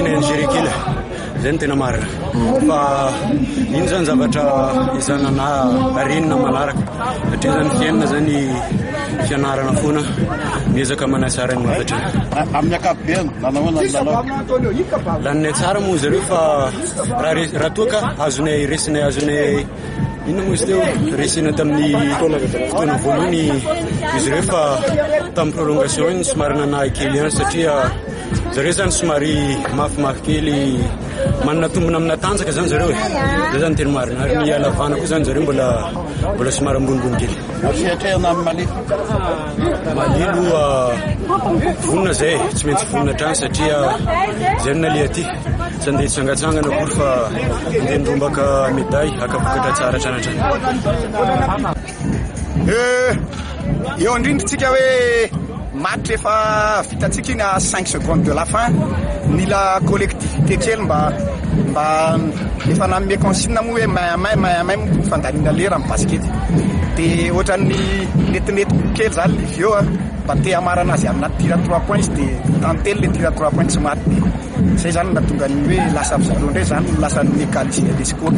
Tianay ni-gérer kely, zay no tena marina. Fa iny zany zavatra ezahana arenina manaraka satria zany fiainana zany fianarana foana, miezaka manatsara ny zavatra. Amin'ny ankapobeny, nanahoana ny lalao? Laninay tsara moa zareo fa raha toa ka azonay resinay azonay inona moa izy teo resena tamin'ny fotoana voalohany izy ireo fa tamin'ny prolongation iny somary nanahy kely ihany satria zareo zany somary mafimafy kely, manana tombona amina tanjaka zany zareo e, zay zany tena marina, ary ny alavana koa zany zareo mbola somary ambonimbony kely. Fiatrehana amin'ny Mali. Mali aloha vonona zay, tsy maintsy vonona hatrany satria zay no naleha aty, tsy andeha hitsangatsangana akory fa andeha nidrombaka médaille haka vokatra tsara hatrany hatrany. Eo indrindra tsika hoe match efa vitatsika iny à 5 secondes de la fin, mila collectivité kely mba efa nanome consigne moa hoe main à main, main à main moa fandanina lera amin'ny basket, de ohatran'ny netinety kely zany le vieux a mba te hamarana azy amina tir à 3 points izy, de tantely le tir à 3 points tsy maty, de zay zany nahatonga ny hoe lasa avy zareo indray zany lasa négaliser le score.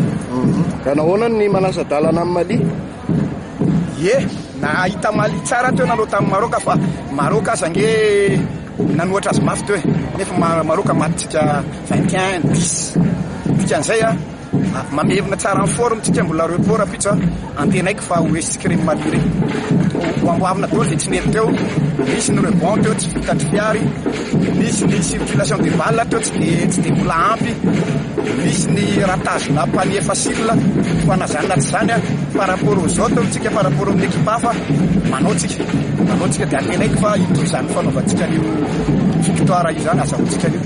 Nahoana ny manasa-dalana amin'ny Mali? Ye, nahita Mali tsara teo naloha tamin'ny Maroc, fa Maroc aza nge nanohatra azy mafy teo e, nefa Maroc matitsika 21-10, dikan'izay a mamerina tsara ny forme tsika, mbola repos rapitso a, antenaiko fa ho resitsika ireny Mali ireny, ho amboarina daholo zay tsy nety teo, nisy ny rebond teo tsy vitatry fiary, nisy ny circulation de balle teo tsy de mbola ampy, nisy ny ratage-na panier facile, fa na zany na tsy zany a par rapport aux autres tsika, par rapport amin'ny équipe hafa manao tsika, manao tsika, de antenaiko fa hitohy zany fanaovantsika an'io victoire io zany, azahoantsika an'io.